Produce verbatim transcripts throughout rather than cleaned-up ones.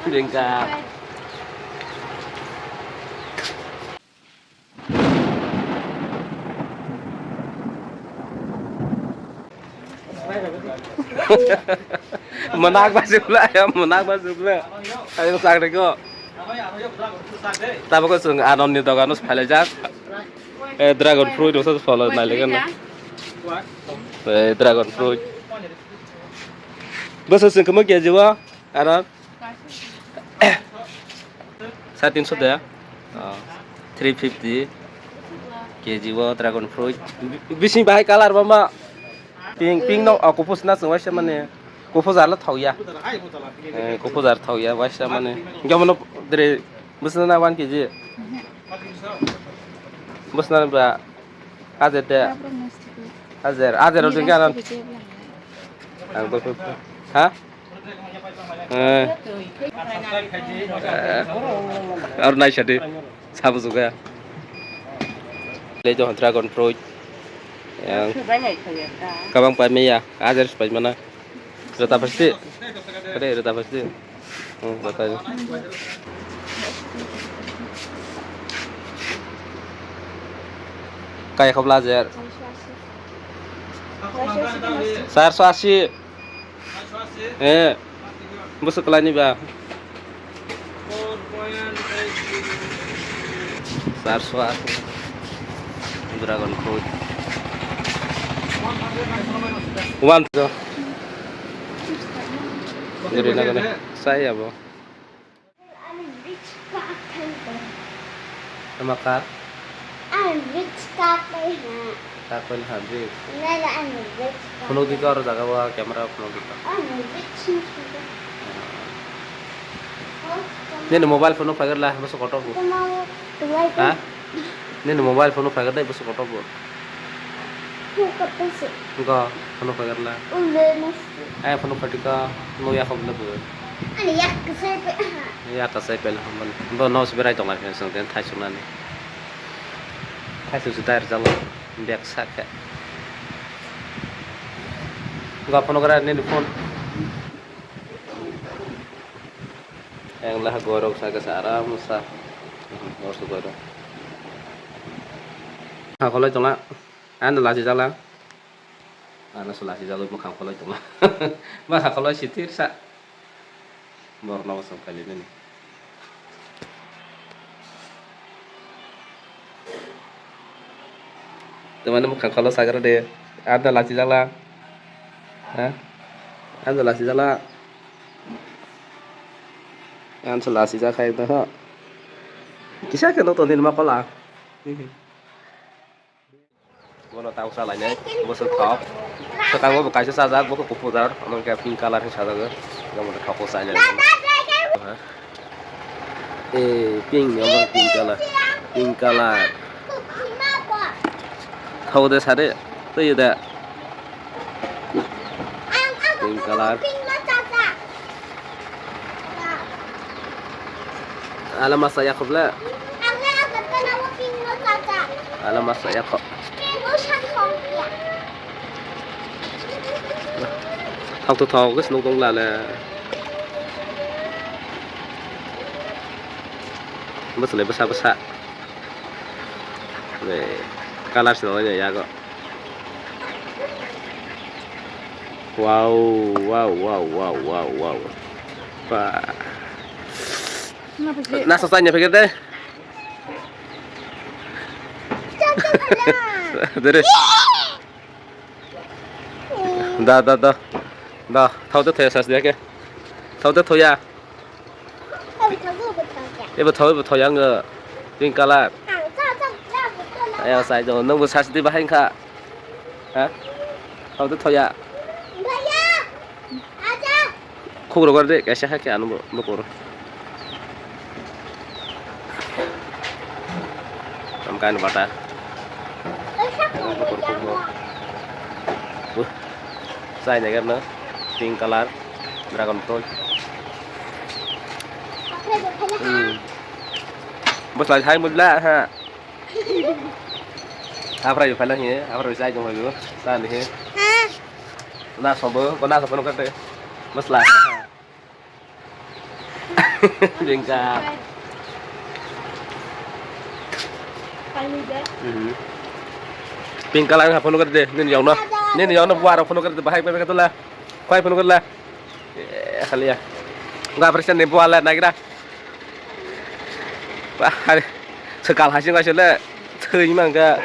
Bengkha. Mwnakma sibla, ya, mwnakma sibla. Ayo, sak rego. Tabuk chwng Anandni dogano phailaijak. Eh, dragon fruit rwsa follow nailaigano. Eh, dragon fruit. Bwswk chwng kwma K G o? Anand? Sare tinso de? Oh, three fifty K G o dragon fruit. Bising bahai colour bama? Pink, pink no, oh, kuphur sna chwng waisa mani. Kuphur jar le thok ya. Eh, kuphur jar thok ya, waisa mani. Jomono dre, bwswk na one K G? Bwswk na ba? Ajer de. Ajer, ajer o jengke anan. Ang to, ha? Eh. Eh. Aro naisadi. Sabujuga. Le jo dragon fruit. Yang. Kabang pai meya. Ajer pai mana. Rwta pasti. Kade rwta pasti. Hmm, rwta. Kaya khobla ajer. Charso asi. Eh, bwswk kwlaini ba? Charso asi. Dragon fruit. One. Diri na gana. Saya bo. Ama kar? Ang rich ka pai ha. Ka pai ha, rich. Nala ang rich ka. Phunuk di ka oro jaga o camera phunuk di ka. Ang rich ni sudo. Nini mobile phone no phaigar la, bwswk kotor bo. Tama, tumai. Ha? Nini mobile phone no phaigar dai, bwswk kotor bo. Phunuk ka pai se. Go, phone no phaigar la. Ule mas. Ai phone no phatika, no ya khobla bo. Ani yak kasai pe. Yak kasai pe la, bo no se berai tong la, song den thai sunani. Thaisu su tayar jalo, bag sak khe. Ga phone gra nini phone. Yang lah gorok sa khe sa aram sa. Gorok sa gorok. Ha kholai tongla. Ano lachi jala. Ano su lachi jalo mukhang kholai tongla. Ma ha kholai sitir sa. Borno bosong kali nini. Temani mukhang kholo sagra de. Anda lachi jala. Ha? Anda lachi jala. Ansa lachi jakhai to ha. Kisa khe no toni ma kola. Bono tau salainai, bwswk thok. Swkango bo kaisa sajak, bo khe kuphur jar, omo khe pink colour hinwi sajak, omo khe thok o chainai. Eh, pink ni omo pink colour, pink colour. Thok de sade, twi de. Pink colour. Ala masa ya khobla. Ala masa ya kho. Thok to thok, ges nuk dong la le. Bwswlai bwsa bwsa. Le, colour se nangya yago. Wow, wow, wow. Ba. Nasa chaini phai de. Dere. Da, da, da. Da, thok de thoya sas de ke. Thok de thoya. Ebo thok, ebo thoya ang pink colour. Ayo sai do, nang bo sas de bahai kha. Ha? Thok de thoya. Khuk rok de kaisa hakhe ano bo, bo koro. Am kain bata. Bo koro khuk bo. Bo. Chai nai gana pink colour dragon fruit. Hmm. Bo sai hai mudla ha. Afra yu phaila hi, afra yu chai jong yu, ta ni hi. Na sobo, bo na sobo no kate. Masla. Bengka. Mhm. Pink color ha phone kar de, nini yawno. Nini yawno buwa rok phone kar de, bahai bai ka tola. Khwai phone kar la. Eh, khaliya. Ga present ni buwa la nagira. Wah, hari. Sekal hasil hasil le. Thwi mangga.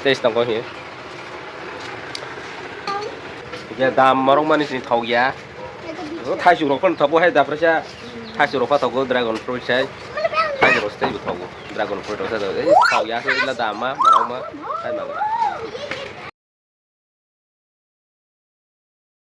Tei tongkho hi. Ya dam morok mani sini thok ya. Thaisuk rok phano thogo hai da presa. Thaisuk rok pha thogo dragon fruit sai. Thaisuk rok tei thogo dragon fruit rok sai. Thok ya so ila dam ma morok ma. Hai mangga.